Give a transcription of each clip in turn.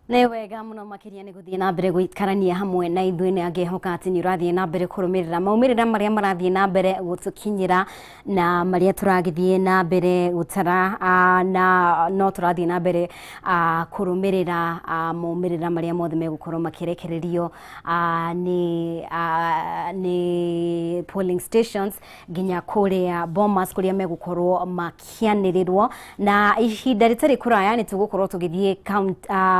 Nĩ wega mũno makĩria nĩ gũthiĩ na mbere gũikarania hamwe na ithuĩ, nĩ angĩhoka atĩ nĩ ũrathiĩ na mbere kũrũmĩrĩra maumĩrĩra marĩa marathiĩ na mbere gũtũkinyĩra na marĩa tũragĩthiĩ na mbere gũtara, na no tũrathiĩ na mbere kũrũmĩrĩra maumĩrĩra marĩa mothe megũkorwo makĩrekererio nĩ polling stations nginya kũrĩa Bomas kũrĩa megũkorwo makĩanĩrĩrwo. Na ihinda rĩtarĩ kũraya nĩ tũgũkorwo tũgĩthiĩ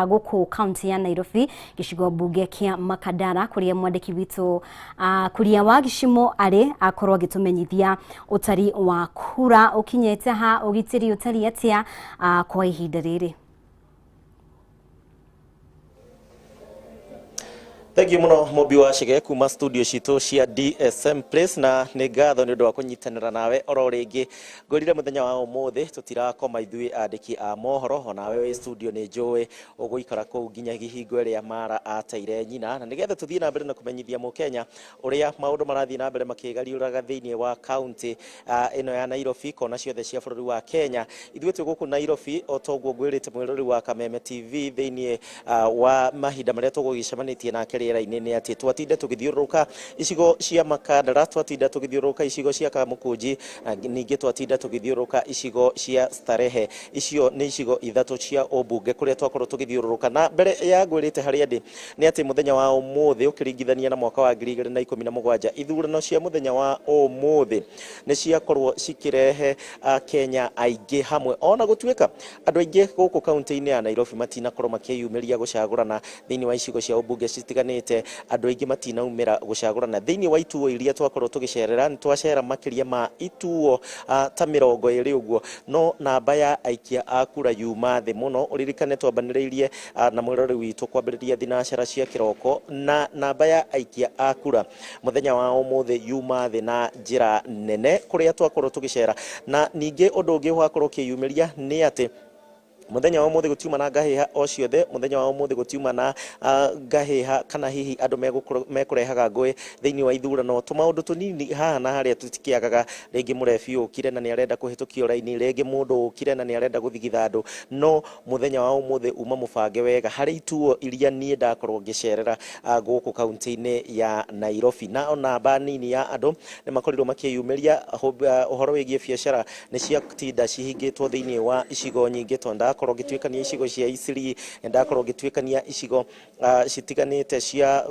gũkũ kaunti ya Nairobi, gĩcigo mbunge kĩa Makadara, kũrĩa mwandĩki witũ Kuria wa Gĩcimo arĩ akorwo agĩtũmenyithia ũtari wa kura ũkinyĩte ha, ũgitĩri ũtari atĩa kwa ihinda rĩrĩ. Thank you muno Mũmbi wa Chege kuma studio citũ cia DSM Place, na nĩ ngatho nĩ ũndũ wa kũnyitanĩra nawe oro rĩngĩ. Ngwĩrire mũthenya wa ũmũthĩ tũtirakoma ithuĩ andĩki a mohoro, onawe wĩ studio nĩ njũĩ ũgũikara kũu nginya hingo ĩrĩa Mara ateire nyina, na nĩgetha tũthiĩ na mbere na kũmenyithia mũkenya ũrĩa maũndũ marathiĩ na mbere makĩgariũraga thĩinĩ wa kaunti ĩno ya Nairobi, kona ciothe cia bũrũri wa Kenya. Ithuĩ twĩ gũkũ Nairobi o toguo ngwĩrĩte mwĩrori wa Kameme TV thĩinĩ wa mahinda marĩa tũgũgĩcemanĩtie nake rĩera-inĩ nĩ atĩ twatinda tũgĩthiũrũrũka icigo cia Makandara, twatinda tũgĩthiũrũrũka icigo cia Kamũkũnji, na ningĩ twatinda tũgĩthiũrũrũka icigo cia Starehe. Icio nĩ icigo ithatũ cia ũmbunge kũrĩa twakorwo tũgĩthiũrũrũka. Na mbere ya ngwĩrĩte harĩa ndĩ nĩ atĩ mũthenya wa ũmũthĩ ũkĩringithania na mwaka wa 2017, ithurano cia mũthenya wa ũmũthĩ nĩ ciakorwo cikĩrehe Akenya aingĩ hamwe, ona gũtuĩka andũ aingĩ gũkũ kaunti-inĩ ya Nairobi matinakorwo makĩyumĩria gũcagũrana thĩinĩ wa icigo cia ũmbunge citiganĩte. Andũ aingĩ matinaumĩra gũcagũrana thĩinĩ wa ituo iria twakorwo tũgĩcerera. Nĩ twacera makĩria ma ituo ta 20 ũguo, no namba ya aikia a kura yuma thĩ mũno. Ũririkane twambanĩrĩirie na mwĩrori witũ kwambĩrĩria thinacara cia kĩroko, na namba ya aikia a kura mũthenya wa ũmũthĩ yuma thĩ na njĩra nene kũrĩa twakorwo tũgĩcera. Na ningĩ ũndũ ũngĩ wakorwo ũkĩyumĩria nĩ atĩ mũthenya wa ũmũthĩ gũtiuma na ngahĩha o ciothe, mũthenya wa ũmũthĩ gũtiuma na ngahĩha kana hihi andũ mekũrehaga ngũĩ thĩinĩ wa ithurano. Tũmaũndũ tũnini haha na harĩa tũtikĩagaga, rĩngĩ mũrebi ũkire na nĩ arenda kũhĩtũkio raini, rĩngĩ mũndũ ũkire na nĩ arenda gũthigitha andũ, no mũthenya wa ũmũthĩ uma mũbange wega harĩ ituo iria niĩ ndakorwo ngĩcerera gũkũ kaunti-inĩ ya Nairobi. Na namba nini ya andũ nĩ makorirwo makĩyumĩria. Ũhoro wĩgiĩ biacara nĩ ciatinda cihingĩtwo thĩinĩ wa icigo nyingĩ, tondũ ndakorwo ngĩtuĩkania icigo cia Isiri, ndakorwo ngĩtuĩkania icigo citiganĩte cia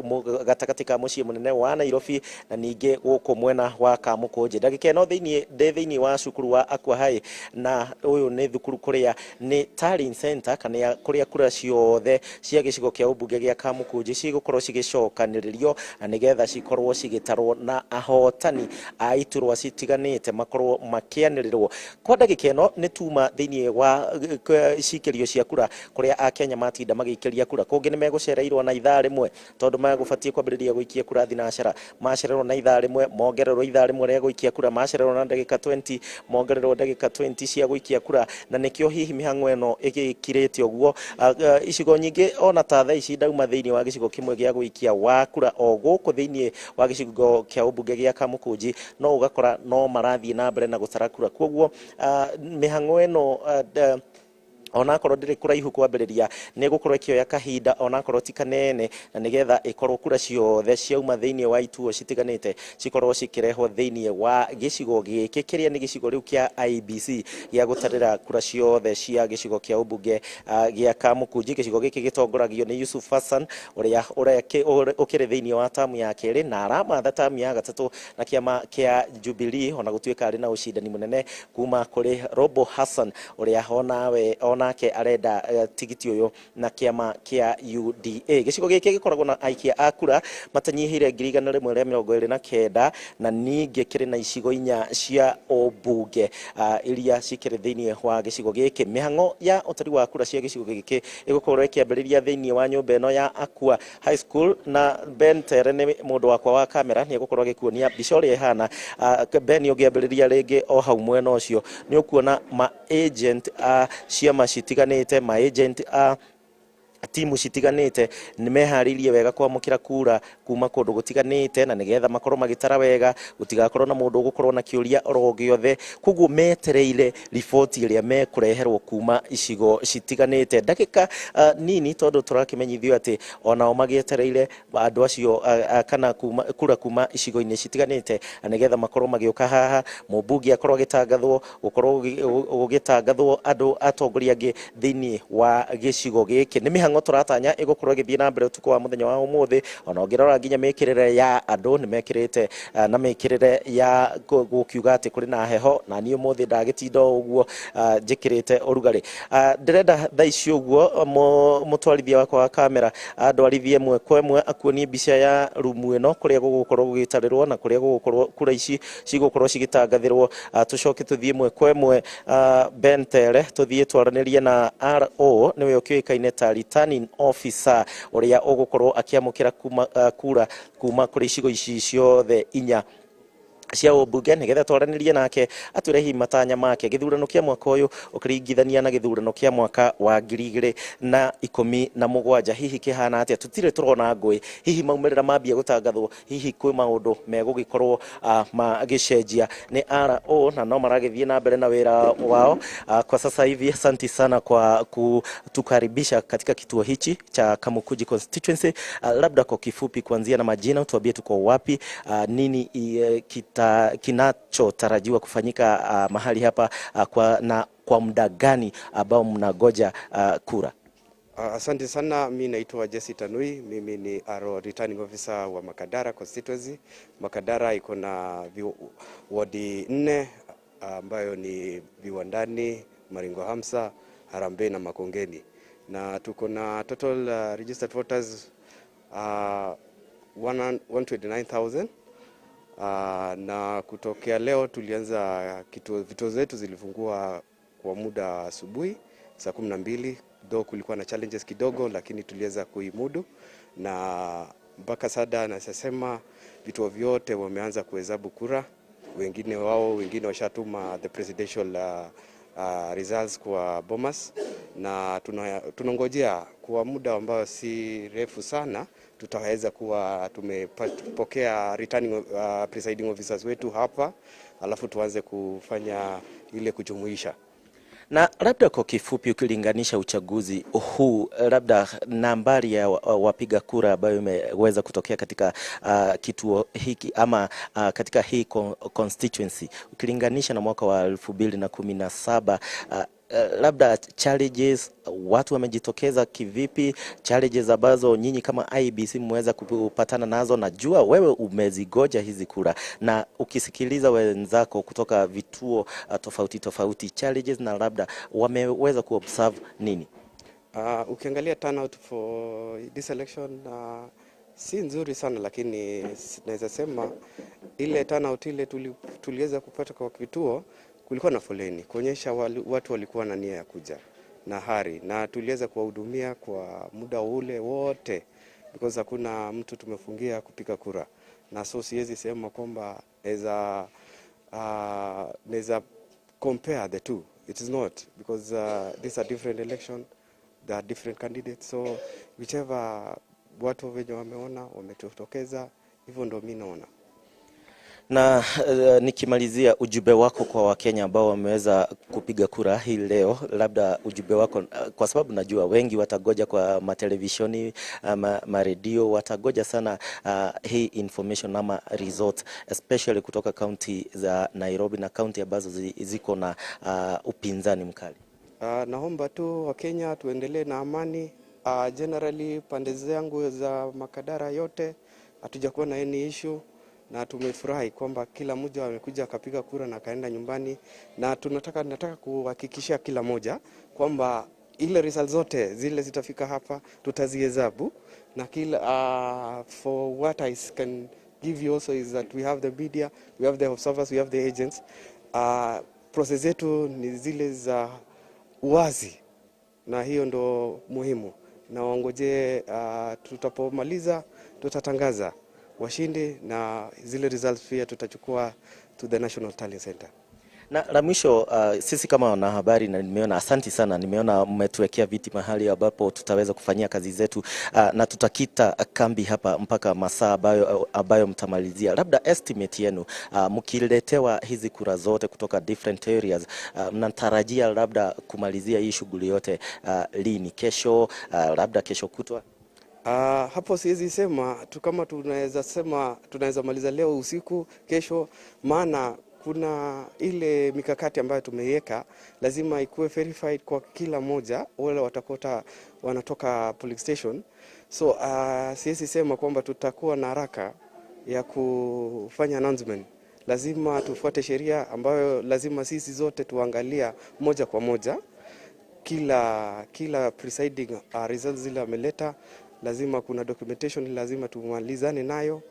gatagatĩ ka mũciĩ mũnene wa Nairobi, na ningĩ gũkũ mwena wa Kamũkũnjĩ. Ndagĩka ĩno ndĩ thĩinĩ wa cukuru wa Akua High, na ũyũ nĩ thukuru kũrĩa nĩ tallying center, kana kũrĩa kura ciothe cia gĩcigo kĩa ũmbunge gĩa Kamũkũnjĩ cigũkorwo cigĩcokanĩrĩrio na nĩgetha cikorwo cigĩtarwo na ahotani a iturwa citiganĩte makorwo makĩanĩrĩrwo. Kwa ndagĩka ĩno nĩ tuma thĩinĩ wa cikĩrio cia kura kũrĩa akenya matinda magĩikĩria kura. Kũngĩ nĩ megũcereirwo na ithaa rĩmwe tondũ megũbatiĩ kwambĩrĩria gũikia kura thinacara, macererwo na ithaa rĩmwe mongererwo ithaa rĩmwe rĩa gũikia kura, macererwo na ndagĩka 20 mongererwo ndagĩka 20 cia gũikia kura, na nĩkĩo hihi mĩhang'o ĩno ĩgĩkirĩte ũguo. Icigo nyingĩ ona ta thaa ici ndauma thĩinĩ wa gĩcigo kĩmwe gĩa gũikia wa kura o gũkũ thĩinĩ wa gĩcigo kĩa ũmbunge gĩa Kamũkũnji, no ũgakora no marathiĩ na mbere na gũtara kura. Koguo mĩhang'o ĩno onakorwo ndĩrĩ kũraihu kwambĩrĩria, nĩ gũkorwo ĩkĩoya kahinda onakorwo ti kanene, na nĩgetha ĩkorwo kura ciothe ciauma thĩinĩ wa ituo citiganĩte cikorwo cikĩrehwo thĩinĩ wa gĩcigo gĩkĩ kĩrĩa nĩ gĩcigo rĩu kĩa IEBC gĩa gũtarĩra kura ciothe cia gĩcigo kĩa ũmbunge gĩa Kamũkũnji. Gĩcigo gĩkĩ gĩtongoragio nĩ Yusuf Hassan ũrĩa ũkĩrĩ thĩinĩ wa tamu ya kerĩ na aramatha tamu ya gatatũ na kĩama kĩa Jubilee, ona gũtuĩka arĩ na ũcindani mũnene kuma kũrĩ Robo Hassan ũrĩa onawe onake arenda tigiti ũyũ na kĩama kĩa UDA. Gĩcigo gĩkĩ gĩkoragwo na aikia a kura matanyihĩire 129,000, na ningĩ kĩrĩ na icigo inya cia ũmbunge iria cikĩrĩ thĩinĩ wa gĩcigo gĩkĩ. Mĩhang'o ya ũtari wa kura cia gĩcigo gĩkĩ ĩgũkorwo ĩkĩambĩrĩria thĩinĩ wa nyũmba ĩno ya Akua High School, na Ben Tere nĩ mũndũ wakwa wa kamera, nĩ egũkorwo agĩkuonia mbica ũrĩa ĩhana. Ben, ũngĩambĩrĩria rĩngĩ o hau mwena ũcio nĩ ũkuona ma agent a ciama citiganĩte, ma agent a Timu citiganĩte nĩ meharĩirie wega kwamũkĩra kura kuma kũndũ gũtiganĩte, na nĩgetha makorwo magĩtara wega, gũtigakorwo na mũndũ ũgũkorwo na kĩũria oro gĩothe. Koguo metereire riboti ĩrĩa mekũreherwo kuma icigo citiganĩte. Ndagĩka nini, tondũ tũrakĩmenyithio atĩ onao magĩetereire andũ acio kana kuma, kura kuma icigo-inĩ citiganĩte, na nĩgetha makorwo magĩũka haha, mũmbunge akorwo agĩtangathwo, gũkorwo gũgĩtangathwo andũ atongoria angĩ thĩinĩ wa gĩcigo gĩkĩ. Nĩ mĩhang'o tũratanya ĩgũkorwo ĩgĩthiĩ na mbere ũtukũ wa mũthenya wa ũmũthĩ. Ona ũngĩrora nginya mĩkĩrĩre ya andũ, nĩ mekĩrĩte na mĩkĩrĩre ya gũkiuga atĩ kũrĩ na heho, na niĩ ũmũthĩ ndagĩtinda o ũguo njĩkĩrĩte ũrugarĩ. Ndĩrenda thaa ici ũguo mũtwarithia wakwa wa kamera andwarithie ĩmwe kwa ĩmwe, akuonie mbica ya rumu ĩno kũrĩa gũgũkorwo gũgĩtarĩrwo na kũrĩa gũgũkorwo kura ici cigũkorwo cigĩtangathĩrwo. Tũcoke tũthiĩ ĩmwe kwa ĩmwe Ben Tere, tũthiĩ twaranĩrie na RO, nĩwe ũkĩũĩkaine ta returning officer, ũrĩa ũgũkorwo akĩamũkĩra kuma, kura kuma kũrĩ icigo ici ciothe inya cia ũmbunge, nĩgetha twaranĩrie nake atwĩre hihi matanya make gĩthurano kĩa mwaka ũyũ ũkĩringithania na gĩthurano kĩa mwaka wa 2017, hihi kĩhana atĩa? Tũtirĩ tũrona ngũĩ. Hihi maumĩrĩra mambia gũtangathwo, hihi kwĩ maũndũ megũgĩkorwo magĩcenjia? Nĩ RO na no maragĩthiĩ na mbere na wĩra wao kwa sasa hivi. Asante sana kwa kutukaribisha katika kituo hichi cha Kamukunji constituency. Labda kwa kifupi, kuanzia na majina, tuambie tuko wapi, nini kinachotarajiwa kufanyika mahali hapa, na kwa muda gani ambao mnagoja kura? Asante sana. Mi naitwa Jesse Tanui. Mimi ni RO, returning officer wa Makadara constituency. Makadara iko na wadi nne ambayo ni Viwandani, Maringo Hamsa, Harambee na Makongeni, na tuko na total registered voters 129,000. Na kutokea leo tulianza vituo zetu zilifungua kwa muda asubuhi saa 12, though kulikuwa na challenges kidogo, lakini tuliweza kuimudu, na mpaka sasa nasema vituo vyote wameanza kuhesabu kura. Wengine wao, wengine washatuma the presidential results kwa Bomas, na tunangojea kwa muda ambao si refu sana tutaweza kuwa tumepokea returning presiding officers wetu hapa, alafu tuanze kufanya ile kujumuisha. Na labda kwa kifupi, ukilinganisha uchaguzi huu, labda nambari ya wapiga kura ambayo imeweza kutokea katika kituo hiki ama katika hii constituency, ukilinganisha na mwaka wa 2017, labda challenges, watu wamejitokeza kivipi, challenges ambazo nyinyi kama IEBC mmeweza kupatana nazo? Najua wewe umezigoja hizi kura, na ukisikiliza wenzako kutoka vituo tofauti tofauti, challenges na labda wameweza kuobserve nini? Ukiangalia turnout for this election si nzuri sana, lakini naweza sema ile turnout ile tuliweza kupata kwa vituo, kulikuwa na foleni kuonyesha watu walikuwa na nia ya kuja na hari, na tuliweza kuwahudumia kwa muda ule wote because hakuna mtu tumefungia kupiga kura, na so siwezi sema kwamba naweza compare the two. It is not because these are different election, there are different candidates, so whichever watu venye wameona wametokeza, hivyo ndo mi naona. Na nikimalizia, ujumbe wako kwa Wakenya ambao wameweza kupiga kura hii leo, labda ujumbe wako, kwa sababu najua wengi watagoja kwa matelevishoni, maredio, watagoja sana hii information ama result, especially kutoka kaunti za Nairobi na kaunti ambazo ziko na upinzani mkali. Naomba tu Wakenya tuendelee na amani. Generally pande zangu za Makadara yote hatujakuwa na any issue, na tumefurahi kwamba kila mmoja amekuja akapiga kura na akaenda nyumbani, na nataka kuhakikishia kila mmoja kwamba ile results zote zile zitafika hapa tutazihesabu, na kila for what I can give you also is that we have the media, we have the observers, we have the agents. Process zetu ni zile za uwazi na hiyo ndo muhimu, na waongojee tutapomaliza tutatangaza washindi na zile results pia tutachukua to the National Tallying Center. Na la mwisho, sisi kama wanahabari, na nimeona, asanti sana, nimeona mmetuwekea viti mahali ambapo tutaweza kufanyia kazi zetu, na tutakita kambi hapa mpaka masaa ambayo mtamalizia. Labda estimate yenu, mkiletewa hizi kura zote kutoka different areas, mnatarajia labda kumalizia hii shughuli yote lini? Kesho, labda kesho kutwa? Hapo siwezi sema tu kama tunaweza sema tunaweza maliza leo usiku, kesho, maana kuna ile mikakati ambayo tumeiweka, lazima ikuwe verified kwa kila moja wale watakota wanatoka police station. So siwezi sema kwamba tutakuwa na haraka ya kufanya announcement. Lazima tufuate sheria ambayo lazima sisi zote tuangalia moja kwa moja kila presiding results zile ameleta, lazima kuna documentation lazima tumalizane nayo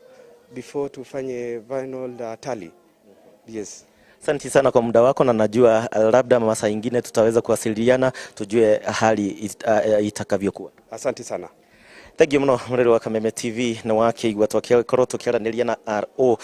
before tufanye final tally. Yes. Asante sana kwa muda wako, na najua labda masaa ingine tutaweza kuwasiliana tujue hali itakavyokuwa. Asante sana. Thank you muno mureri wa Kameme TV na wakĩigua twakorwo tũkĩaranĩria na RO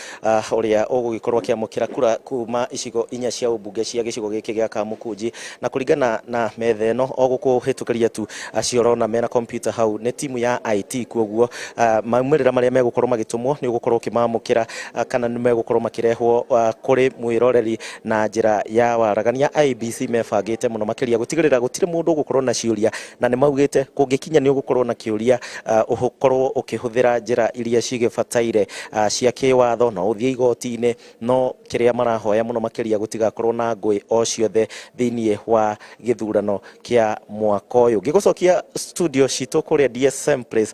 ũrĩa ũgũgĩkorwo akĩamũkĩra kura kuma icigo inya cia ũmbunge cia gĩcigo gĩkĩ gĩa Kamukunji, na kũringana na metha ĩno o gũkũhĩtũkĩria tu acio ũrona mena kompyuta hau nĩ timu ya IT, koguo maumĩrĩra marĩa megũkorwo magĩtũmwo nĩ ũgũkorwo ũkĩmamũkĩra, kana nĩ megũkorwo makĩrehwo kũrĩ mwĩroreri na njĩra ya waragania. IEBC mebangĩte mũno makĩria gũtigĩrĩra gũtirĩ mũndũ ũgũkorwo na ciũria, na nĩ maugĩte kũngĩkinya nĩ ũgũkorwo na kĩũria, ũkorwo ũkĩhũthĩra njĩra iria cigĩbataire cia kĩwatho, no ũthiĩ igoti-inĩ, no kĩrĩa marahoya mũno makĩria gũtigakorwo na ngũĩ o ciothe thĩinĩ wa gĩthurano kĩa mwaka ũyũ. Ngĩgũcokia studio citũ kũrĩa DSM Place,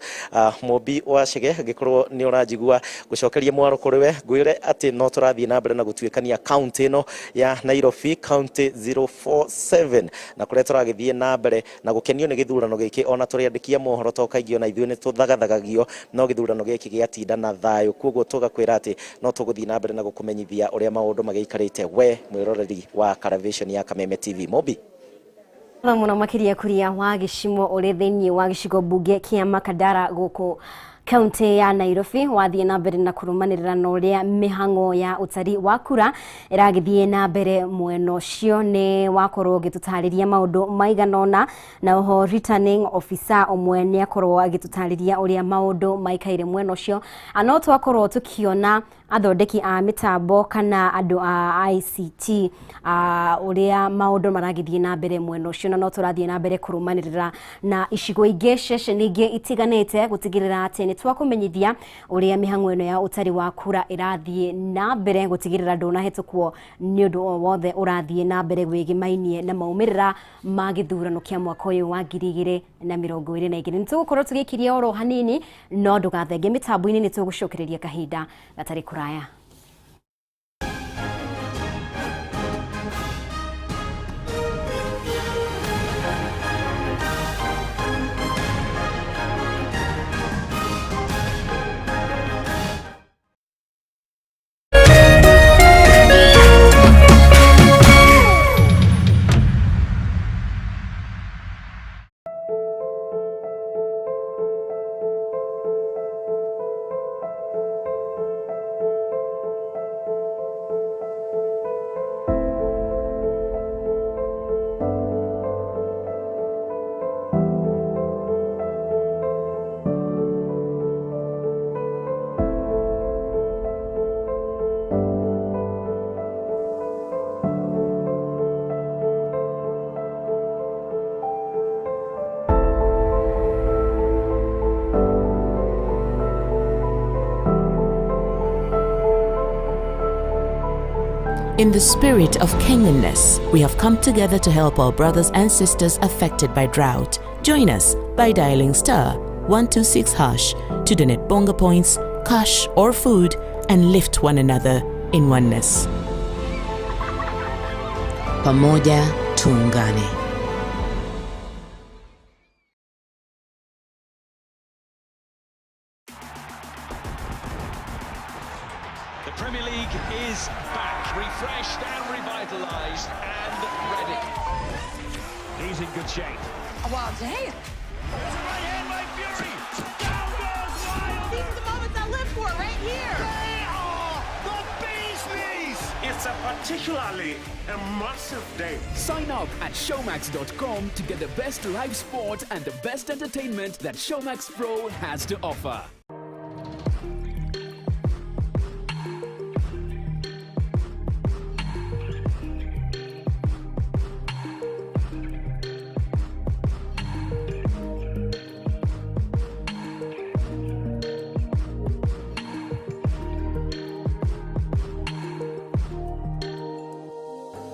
Mũmbi wa Chege, angĩkorwo nĩ ũranjigua gũcokeria mwaro kũrĩ we, ngwĩre atĩ no tũrathiĩ na mbere na gũtuĩkania kaunti ĩno ya Nairobi, kaunti 047, na kũrĩa tũragĩthiĩ na mbere na gũkenio nĩ gĩthurano gĩkĩ, ona tũrĩandĩkia mohoro to kaingĩ ona ithuĩ nĩ tũthagathagagio, no gĩthurano gĩkĩ gĩatinda na thayũ, koguo tũgakwĩra atĩ no tũgũthiĩ na mbere na gũkũmenyithia ũrĩa maũndũ magĩikarĩte we mwĩroreri wa Caravation ya Kameme TV. Mobi muno makiria kuria wa gĩcimo ũrĩ thĩinĩ wa gĩcigo mbunge kĩa Makadara gũkũ kaunti ya Nairobi, wathiĩ na mbere na kũrũmanĩrĩra na ũrĩa mĩhang'o ya ũtari wa kura ĩragĩthiĩ na mbere mwena ũcio, nĩ wakorwo ũgĩtũtarĩria maũndũ maigana ũna, na oho returning officer ũmwe nĩ akorwo agĩtũtarĩria ũrĩa maũndũ maikaire mwena ũcio. No twakorwo tũkĩona athondeki a mĩtambo kana andũ a ICT ũrĩa maũndũ maragĩthiĩ na mbere mwena ũcio, na no tũrathiĩ na mbere kũrũmanĩrĩra na icigo ingĩ ceceni ingĩ itiganĩte gũtigĩrĩra atĩ nĩ twakũmenyithia ũrĩa mĩhang'o ĩno ya ũtari wa kura ĩrathiĩ na mbere gũtigĩrĩra ndũnahĩtũkwo nĩ ũndũ o wothe ũrathiĩ na mbere wĩgĩmainie na maumĩrĩra ma gĩthurano kĩa mwaka ũyũ wa 2022. Nĩ tũgũkorwo tũgĩkiria oro hanini, no ndũgathenge mĩtambo-inĩ, nĩ tũgũcokereria kahinda gatarĩ kũraya. In the spirit of Kenyanness, we have come together to help our brothers and sisters affected by drought. Join us by dialing *126# to donate bonga points, cash or food, and lift one another in oneness. Pamoja tuungane. The Premier League is back, refreshed and revitalised and ready. He's in good shape. Well, damn. There's a right hand by Fury. Down goes Wilder. These are the moments I live for right here. They are the Beasleys. It's a Particularly a massive day. Sign up at Showmax.com to get the best live sport and the best entertainment that Showmax Pro has to offer.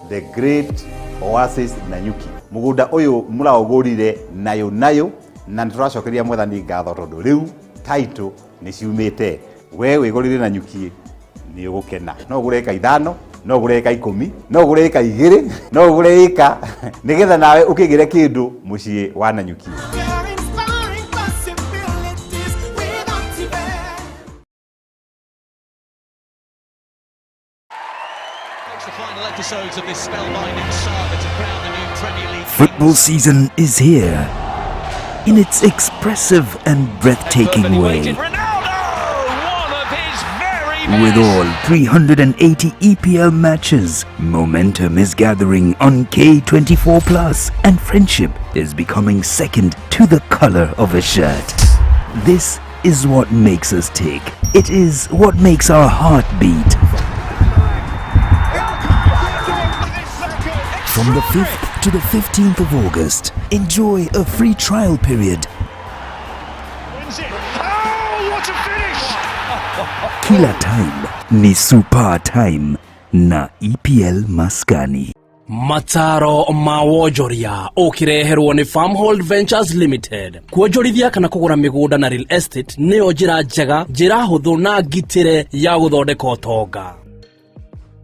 The Great Oasis Nanyuki. Mugunda uyu muraugurire nayo nayo na nituracokeria Mwathani ngatho tondu riu title ni ciumite. We wigurire Nanyuki ni ugukena. No ugure eka 5, no ugure eka 10, no ugure eka 2, no ugure eka nigetha nawe ukigire kindu mucii wa Nanyuki. The final episodes of this spellbinding saga to crown the new Premier League. Football season is here in its expressive and breathtaking way. Ronaldo, one of his very best. With all 380 EPL matches, momentum is gathering on K24 Plus, and friendship is becoming second to the color of a shirt. This is what makes us tick. It is what makes our heart beat. From the 5th to the 15th of August, enjoy a free trial period. Wins it. Oh, what a finish! Kila time ni super time na EPL Maskani. Mataro ma wonjoria ukireherwo ni Farmhold Ventures Limited. Kuonjorithia kana kugura migunda na real estate niyo njira njega, njira huthu na ngitire ya guthondeka utonga.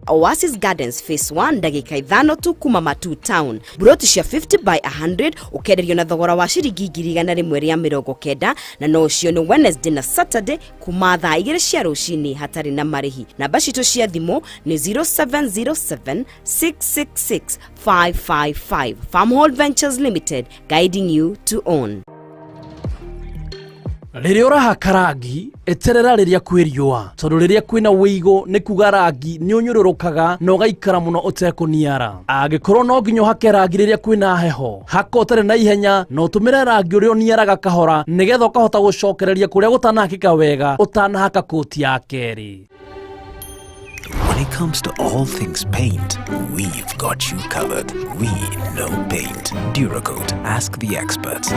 Oasis Gardens Phase 1 ndagika 5 tu kuma Matu Town. Buroti cia 50 by 100 ukenderio na thogora wa ciringi 190 na no ucio ni Wednesday na Saturday kuma thaa 2 cia rucini hatari na marihi. Namba citu cia thimu ni 0707 666 555. Farmhold Ventures Limited, guiding you to own. Rĩrĩa ũrahaka rangi eterera rĩrĩa kwĩ riũa tondũ rĩrĩa kwĩna wĩigũ nĩ kuga rangi nĩ ũnyũrũrũkaga na ũgaikara mũno ũtekũniara. Angĩkorwo no nginya ũhake rangi rĩrĩa kwĩna heho, haka ũtarĩ na ihenya na ũtũmĩre rangi ũrĩa ũniaraga kahora nĩgetha ũkahota gũcokereria kũrĩa gũtanahakĩka wega ũtanahaka kũti ya kerĩ. When it comes to all things paint, we've got you covered. We know paint. Duracoat. Ask the experts.